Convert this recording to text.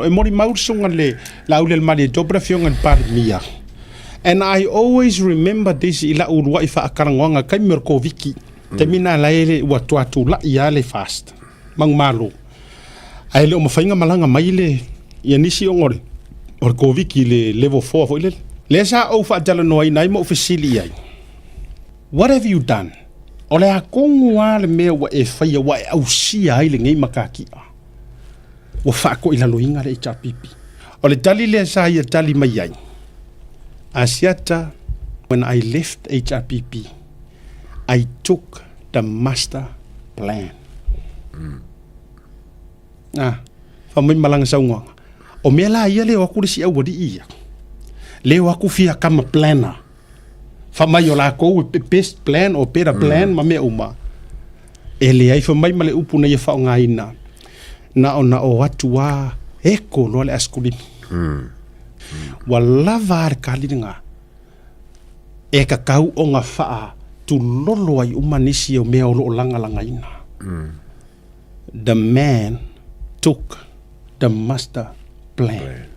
E molimau le susuga i le Laaulialemalietoa po o le Afioga i le Palemia, and I always remember this i lau uluai faatalanoaga i le taimi o le Koviti, taimi lena la e ua toa tulai lava le FAST, manumalo, ae le o mafai ona malaga mai le ia nisi ona o le o le Koviti i le level 4 foi lele. Lea sa ou faatalanoaina ai ma ou fesili i ai, what have you done? O le a tonu lava le mea ua e faia ua e ausia ai lenei matatia? Ua faatoilaloina le HRPP. O le tali lea sa ia tali mai ai, Asiata, when I left HRPP, I took the master plan. Ah, fai mai ma lana saunoaga. O mea la ia lea o atu le isi aualii ia. Lea o atu fia kama planner. Fai mai o lakou e best plan or better plan ma mea uma. E leai fai mai ma le upu na ia faaaogaina, na ona o atu lava eko loa le asekulimi. Ua lava a le kali lena e tatau ona faatulolo ai uma nisi o mea o lo o lagalagaina. The man took the master plan.